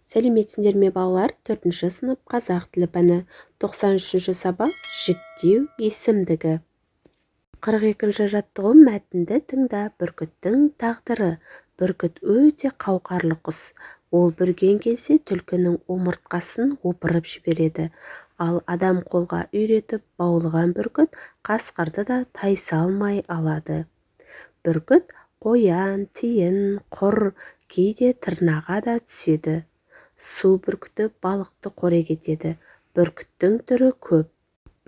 Сәлеметсіңдер ме, балалар! Төртінші сынып, қазақ тілі пәні, 93-ші сабақ, жіктеу есімдігі. 42-ші жаттығу. Мәтінді тыңда. Бүркіттің тағдыры. Бүркіт өте қауқарлы құс. Ол бүрген келсе, түлкінің омыртқасын опырып жібереді. Ал адам қолға үйретіп баулыған бүркіт қасқырды да тайсалмай алады. Бүркіт қоян, тиін, құр, кейде тырнаға да түседі. Су бүркіті балықты қорек етеді. Бүркіттің түрі көп.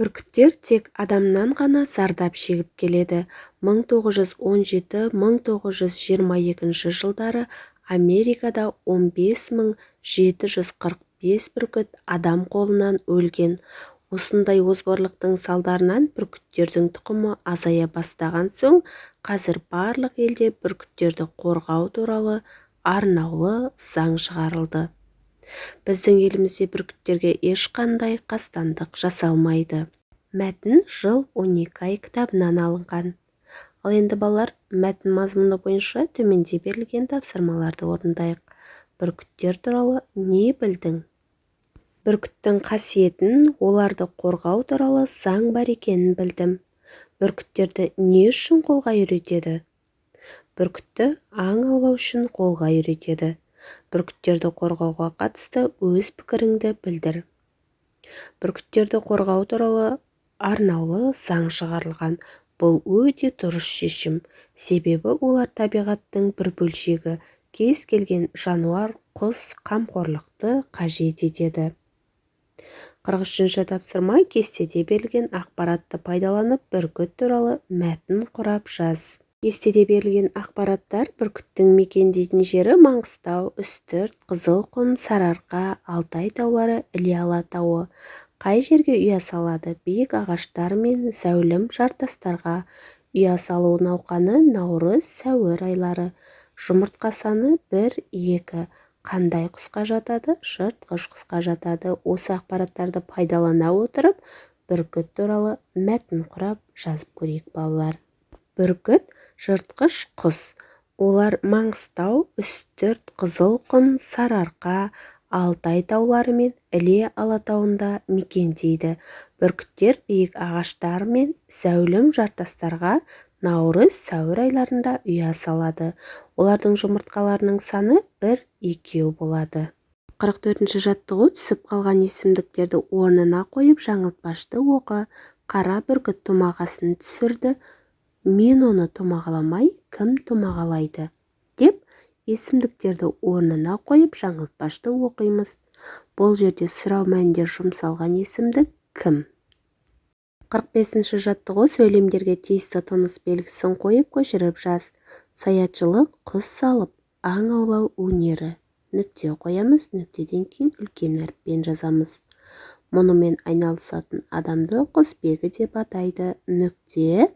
Бүркіттер тек адамнан ғана зардап шегіп келеді. 1917-1922 жылдары Америкада 15 745 бүркіт адам қолынан өлген. Осындай озбырлықтың салдарынан бүркіттердің тұқымы азая бастаған соң, қазір барлық елде бүркіттерді қорғау туралы арнаулы заң шығарылды. Біздің елімізде бүркіттерге ешқандай қастандық жасалмайды. Мәтін «Жыл 12 ай» кітабынан алынған. Ал енді, балалар, мәтін мазмұны бойынша төменде берілген тапсырмаларды орындайық. Бүркіттер туралы не білдің? Бүркіттің қасиетін, оларды қорғау туралы заң бар екенін білдім. Бүркіттерді не үшін қолға үйретеді? Бүркітті аң аулау үшін қолға үйретеді. Бүркіттерді қорғауға қатысты өз пікіріңді білдір. Бүркіттерді қорғау туралы арнаулы заң шығарылған. Бұл өте дұрыс шешім, себебі олар табиғаттың бір бөлшегі. Кез келген жануар, құс қамқорлықты қажет етеді. 43-ші тапсырма. Кестеде берілген ақпаратты пайдаланып, бүркіт туралы мәтін құрап жаз. Кестеде берілген ақпараттар: бүркіттің мекендейтін жері Маңғыстау, Үстірт, Қызылқұм, Сарыарқа, Алтай таулары, Іле Алатауы. Қай жерге ұя салады? Биік ағаштар мен зәулім жартастарға. Ұя салу науқаны наурыз, сәуір айлары. Жұмыртқа саны бір, екі. Қандай құсқа жатады? Жыртқыш құсқа жатады. Осы ақпараттарды пайдалана отырып, бүркіт туралы мәтін құрап жазып көрейік, балалар. Бүркіт – жыртқыш құс. Олар Маңғыстау, Үстірт, Қызылқұм, Сарыарқа, Алтай таулары мен Іле Алатауында мекендейді. Бүркіттер биік ағаштар мен зәулім жартастарға наурыз, сәуір айларында ұя салады. Олардың жұмыртқаларының саны бір, екеу болады. 44-ші жаттығу. Түсіп қалған есімдіктерді орнына қойып, жаңылтпашты оқы. Қара бүркіт томағасын түсірді. Мен оны томағаламай, кім томағалайды деп, есімдіктерді орнына қойып, жаңылтпашты оқимыз. Бұл жерде сұрау мәнінде жұмсалған есімдік кім? 45-ші жаттығу. Сөйлемдерге тиісті тыныс белгісін қойып, көшіріп жаз. Саятшылық – құс салып, аң аулау өнері. Нүкте қоямыз, нүктеден кейін үлкен әріппен жазамыз. Мұнымен айналысатын адамды құсбегі деп атайды. Нүкте,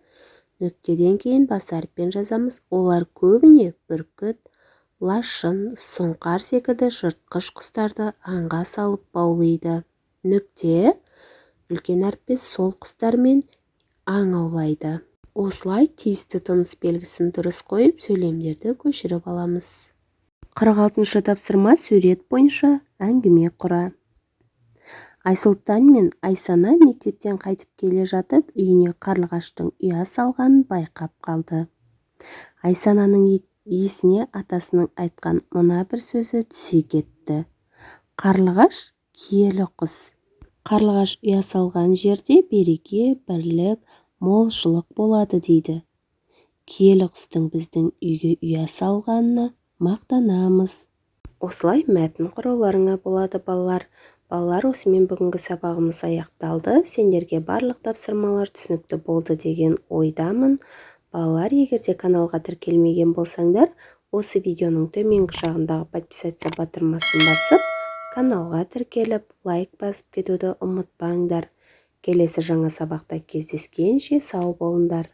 нүктеден кейін бас әріппен жазамыз. Олар көбіне бүркіт, лашын, сұңқар секілді жыртқыш құстарды аңға салып баулиды. Нүкте, үлкен әріппен. Сол құстармен аң аулайды. Осылай тиісті тыныс белгісін дұрыс қойып, сөйлемдерді көшіріп аламыз. 46-шы тапсырма. Сурет бойынша әңгіме құра. Айсұлтан мен Айсана мектептен қайтып келе жатып, үйіне қарлығаштың ұя салғанын байқап қалды. Айсананың есіне атасының айтқан мына бір сөзі түсе кетті: «Қарлығаш – киелі құс. Қарлығаш ұя салған жерде береке, бірлік, молшылық болады дейді. Киелі құстың біздің үйге ұя салғанына мақтанамыз». Осылай мәтін құрауларыңа болады, балалар. Балалар, осымен бүгінгі сабағымыз аяқталды. Сендерге барлық тапсырмалар түсінікті болды деген ойдамын. Балалар, егер де каналға тіркелмеген болсаңдар, осы видеоның төменгі жағындағы «Подписаться» батырмасын басып, каналға тіркеліп, лайк басып кетуді ұмытпаңдар. Келесі жаңа сабақта кездескенше сау болыңдар!